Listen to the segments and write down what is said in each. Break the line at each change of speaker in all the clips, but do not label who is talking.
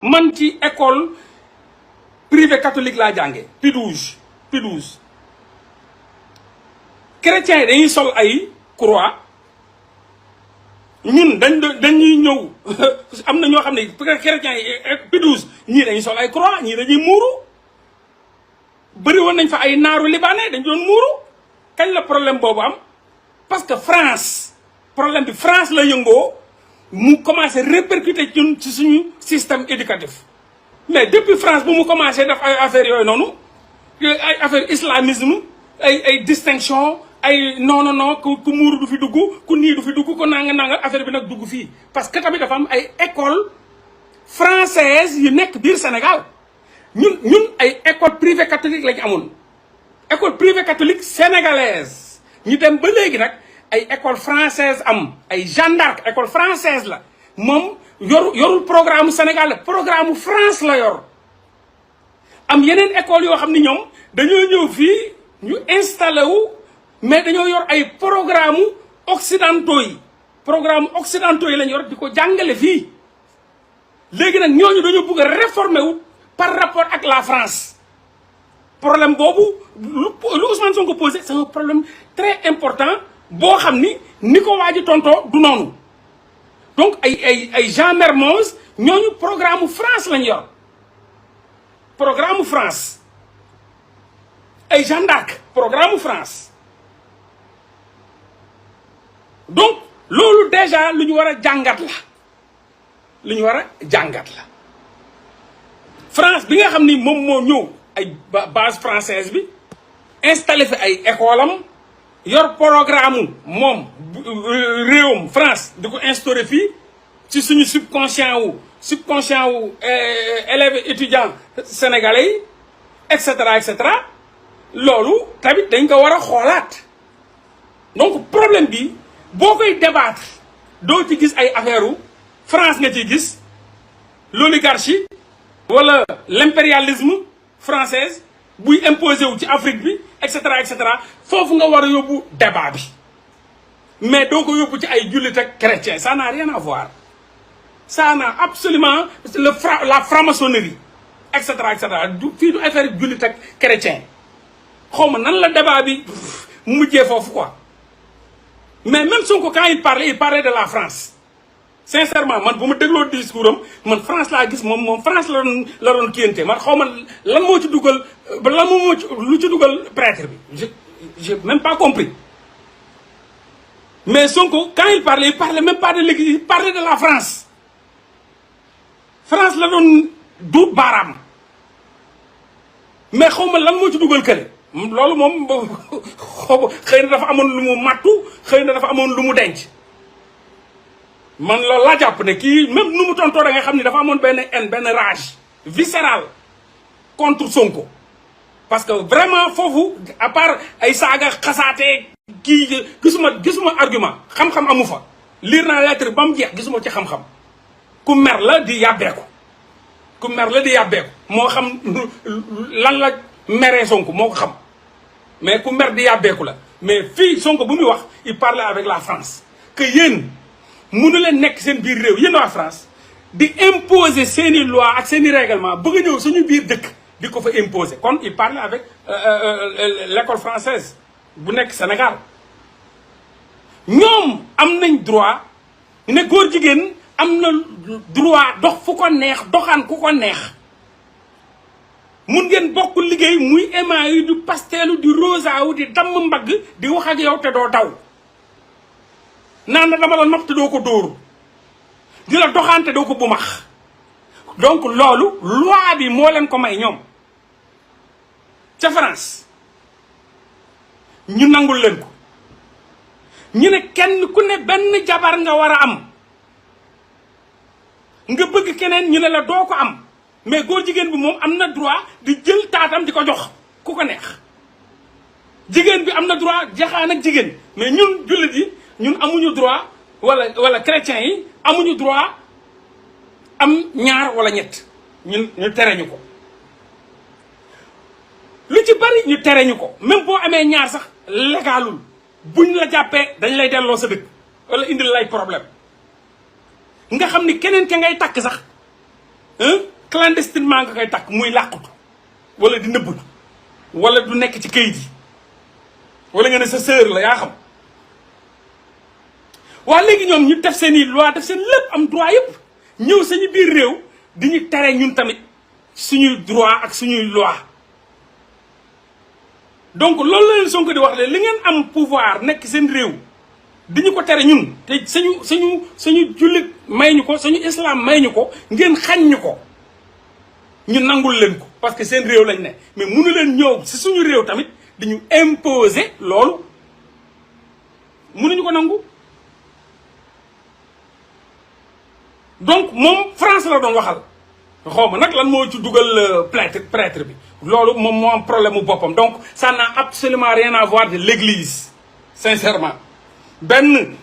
man ci école privée catholique laa jànge Pidouge chrétiens yi dañuy sol ay croix ñun dañuy ñëw am na ñoo xam ne chrétiens yi Pidouge ñii dañuy sol ay croix ñii dañuy muuru bëri woon nañ fa ay naaru libanais dañ doon muuru kañ la problème boobu am parce que France problème bi France la yëngoo mu commencé répercuter ñun ci suñu système éducatif mais depuis France bu mu commencé def ay affaires yooyu noonu ay affaire islamisme ay distinction ay non ku muuru du fi dugg ku nii du fi dugg ko nanga affaire bi nag dugg fii parce que tamit dafa am ay école française yu nekk biir Sénégal ñun ay école privée catholique lañu amoon école privée catholique sénégalaise ñu dem ba léegi nag ay école française am ay Jeanne d'Arc école française la moom yorul programme Sénégal la programme France la yor am yeneen école yoo xam ni ñoom dañoo ñëw fii ñu installé wu mais dañoo yor ay programme occidentaux yi lañu yor di ko jàngale fii léegi nag ñooñu dañoo bëgg a réformer wu par rapport ak la France problème boobu lu Ousmane Sonko posé c'est un problème très important boo xam ni ko waa ji tontoo du noonu donc ay Jean Mermoz ñooñu programme France lañ yor programme France ay Jeanne d'Arc programme France donc loolu déjà lu ñu war a jàngat la France bi nga xam ni moom moo ñëw ay base française bi installé fi ay école am yor programme moom réewum France di ko instauré fii ci suñu subconscient wu élèves étudiants sénégalais yi et cetera loolu tamit dañ ko war a xoolaat donc problème bi boo koy débattre doo ci gis ay affaire u France nga ciy gis l'oligarchie wala l'impérialisme française buy imposé wu ci Afrique bi et cetera foofu nga war a yóbbu débat bi mais doo ko yóbbu ci ay jullit ak chrétien ça n'a rien à voir ça n'a absolument la franc-maçonnerie et cetera fii du affaire jullit ak chrétien xaw ma nan la débat bi mujjee foofu quoi mais même Sonko quand il parlait de la France sincèrement man bu ma dégloo discours am man France laa gis moom France la doon kiyante man xaw ma lan moo ci dugal lu ci dugal prêtre bi j'ai même pas compris mais Sonko quand il parlait même pas de l'Église il parlait de la France la doon duut baaraam mais xaw ma lan moo ci dugal kële loolu moom xëy na dafa amoon lu mu mattu xëy na dafa amoon lu mu denc man loolu laa jàpp ne kii même nu mu tontoo da nga xam ni dafa amoon benn haine benn rage viscérale contre Sonko parce que vraiment foofu à part ay saaga xasaatee kii gisuma argument xam-xam amu fa lire naa lettre ba mu jeex gisuma ci xam-xam ku mer la di yàbbeeku moo xam lan la meree Sonko moo ko xam mais ku mer di yàbbeeku la mais fii Sonko bu muy wax il parlait avec la France que yéen mënu leen nekk seen biir réew yéen waa France di imposer seeni loi ak seeni règlement bëgg a ñëw suñu biir dëkk di ko fa imposer kon il parlait avec l'école française bu nekk Sénégal ñoom am nañ droit ne góor jigéen am na droit dox fu ko neex doxaan ku ko neex mun ngeen bokk liggéey muy émail du pasteelu di rosa wu di damm mbagg di wax ak yow te doo daw naan na dama la nopp te doo ko dóor di la doxante doo ko bumax donc loolu loi bi moo leen ko may ñoom ca France ñu nangul leen ko ñu ne kenn ku ne benn jabar nga war a am nga bëgg keneen ñu ne la doo ko am mais góor jigéen bi moom am na droit di jël taatam di ko jox ku ko neex jigéen bi am na droit jaxaan ak jigéen mais ñun jullit yi ñun amuñu droit wala chrétiens yi amuñu droit am ñaar wala ñett ñu tere ñu ko lu ci bari ñu tere ñu ko même boo amee ñaar sax légalul buñ la jàppee dañ lay delloo sa dëkk wala indil lay problème nga xam ni keneen ka ngay takk sax clandestinement nga koy takk muy làqutu wala di nëbbatu wala du nekk ci kayit yi wala nga ne sa sœur la yaa xam waa léegi ñoom ñu def seen i loi def seen lépp am droit yëpp ñëw sañu biir réew di ñu tere ñun tamit suñuy droit ak suñuy loi donc loolu la leen Sonko di wax le li ngeen am pouvoir nekk seen réew di ñu ko tere ñun te suñu jullit may ñu ko suñu islam may ñu ko ngeen xañ ñu ko ñu nangul leen ko parce que seen réew lañ ne mais mënu leen ñëw si suñu réew tamit dañu imposer loolu mënuñu ko nangu donc moom France la doon waxal xaw ma nag lan moo ci dugal prêtre bi loolu moom moo am problème mu boppam donc ça n'a absolument rien à voir de l'église sincèrement benn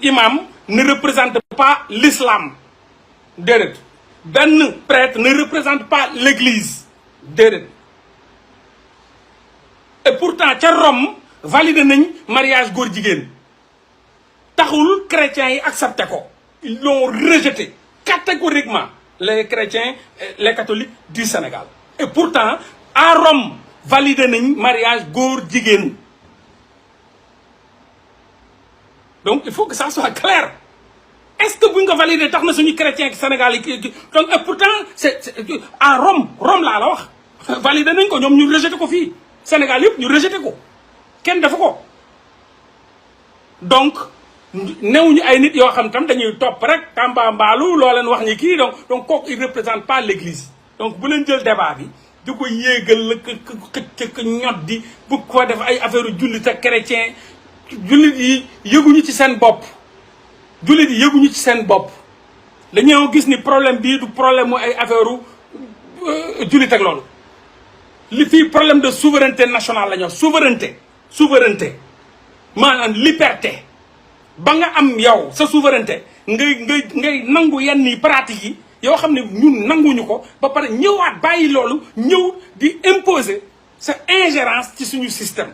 imam ne représente pas l'islam déedéet benn prêtre ne représente pas l'église déedéet et pourtant ca Rome validé nañ mariage góor jigéen taxul chrétiens yi accepté ko ils l'ont rejeté catégoriquement les chrétiens les catholiques du Sénégal et pourtant à Rome validé nañ mariage góor jigéen donc il faut que ça soit clair est-ce que bu ñu ko validé tax na suñu chrétien ak Sénégal yi donc et pourtant c'est à Rome laa la wax validé nañ ko ñoom ñu rejeté ko fii Sénégal yëpp ñu rejeté ko kenn dafa ko donc newuñu ay nit yoo xam tam dañuy topp rek tamba mbaalu loo leen wax ñi kii donc kooku il représente pas l'église donc bu leen jël débat bi di ko yéegal la k ñot di bu ko def ay affaire jullit ak chrétien jullit yi yëguñu ci seen bopp jullit yi yëguñu ci seen bopp dañoo gis ni problème bii du problème mu ay affaire jullit ak loolu li fii problème de souveraineté nationale la ñu wax souveraineté maanaam liberté ba nga am yow sa souveraineté ngay nangu yenn yi pratique yi yoo xam ne ñun nanguñu ko ba pare ñëwaat bàyyi loolu ñëw di imposer sa ingérence ci suñu système